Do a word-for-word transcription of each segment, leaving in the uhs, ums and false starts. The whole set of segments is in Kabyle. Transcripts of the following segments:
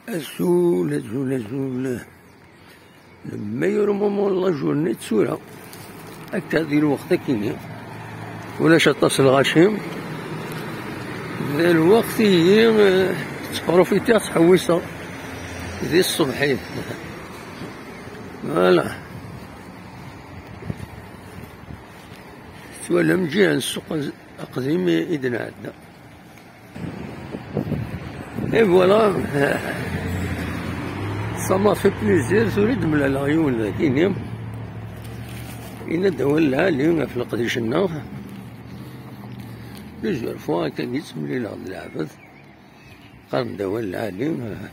Azul, azul, azul. Le meilleur moment de la journée d tura. Akka di lweqt akini. Ulac aṭas n lɣaci. D lweqt ihi, eh, ttprofitiɣ, ttḥewwiseɣ di ṣṣebḥit. Voilà. Twalam ǧiha n ssuq aqdim i d-nɛedda. Et voilà, ça m'a fait plaisir, tura i d-mlaleɣ yiwen dagini. Yenna-d awal lɛali ɣef leqdic-nneɣ. Plusieurs fois akka i ttemlileɣ d lɛebd. Qqaren-d awal lɛali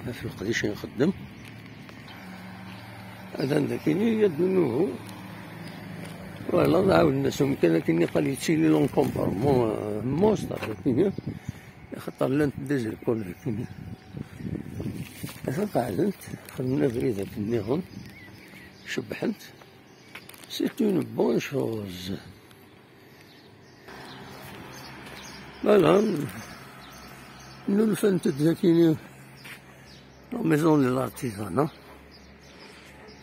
ɣef leqdic i nxeddem. Atan dakini, il y a de nouveau. Voilà, nɛawed-as umkan akken iqal yettili l'encombrement, euh, monstre, dakini. Axaṭer llant des écoles, dakini. Atan qeɛdent, xedmen abrid akken nniḍen. Cebbḥent. C'est une bonne chose. Voilà. Nnulfant-d dakini la maison de l'artisanat.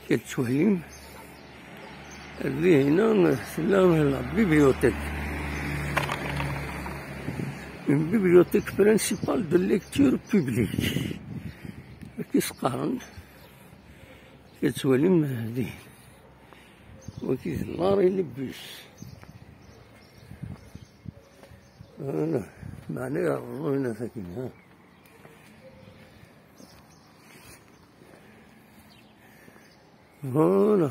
Kif tettwalim, dihina tella la bibliothèque. Une bibliothèque principale de lecture publique. Akka i s-qqaren. Kif tettwalim dihin. Wagi d l'arrêt n le bus. Voilà. Meɛna yerreẓ winna sakin, ha. Voilà.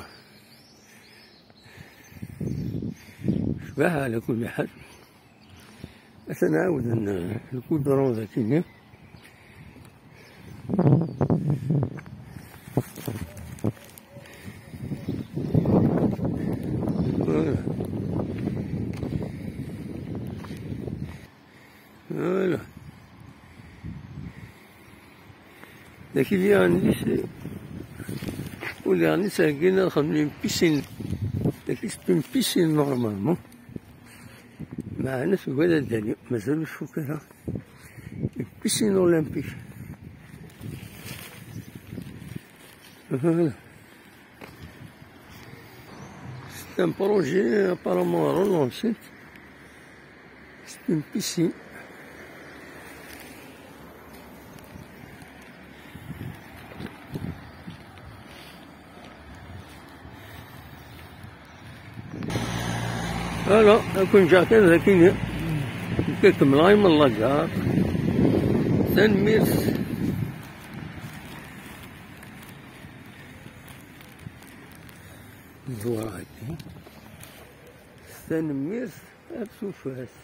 Cbaḥ ɛla kulli ḥal. Atan ɛawden lkudrun dakini. Voilà. Voilà. Daki, les derniers, c'est, les derniers, c'est une piscine. Daki, c'est une piscine normalement. Mais c'est quoi la dernière? Mais c'est le chocolat. Une piscine olympique. Voilà. C'est un projet apparemment relancé. C'est une piscine. Voilà, ad ken-ǧǧeɣ kan d akken. Nekk ad kemmleɣ ay ma llaǧeɣ. Tanemmirt. Ẓewreɣ-agi. Tanemmirt ar tufat.